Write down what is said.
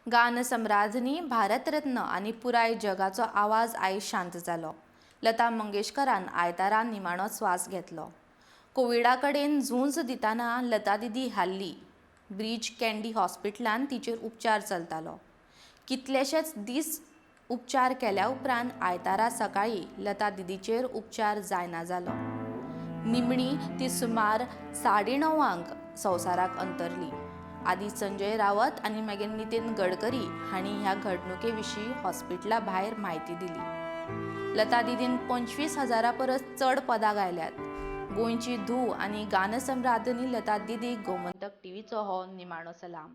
गानसम्राज्ञी, भारतरत्न आनी पुराय जगाचो आवाज आयज शांत जालो. लता मंगेशकरान आयतारा निमाणो स्वास घेतलो. कोविडा कडेन झूंज दितना लता दिदी हारली. ब्रीच कँडी हॉस्पिटलांत तिचेर उपचार चलतालो. कितलेशेच दीस उपचार केल्या उपरांत आयतारा सकाळीं लता दिदीचेर उपचार जायना जालो. निमणी ती सुमार 9:30 संवसाराक अंतरली. आदी संजय रावत आनी मागीर नितीन गडकरी हांणी ह्या घडणुके विशीं हॉस्पिटला भायर म्हायती दिली. लता दिदीन 25,000 परस चड पदां गायल्यात. गोंयची धूव आनी गानसम्राज्ञी लता दिदीक गोमंतक टीव्हीचो हो निमाणो सलाम.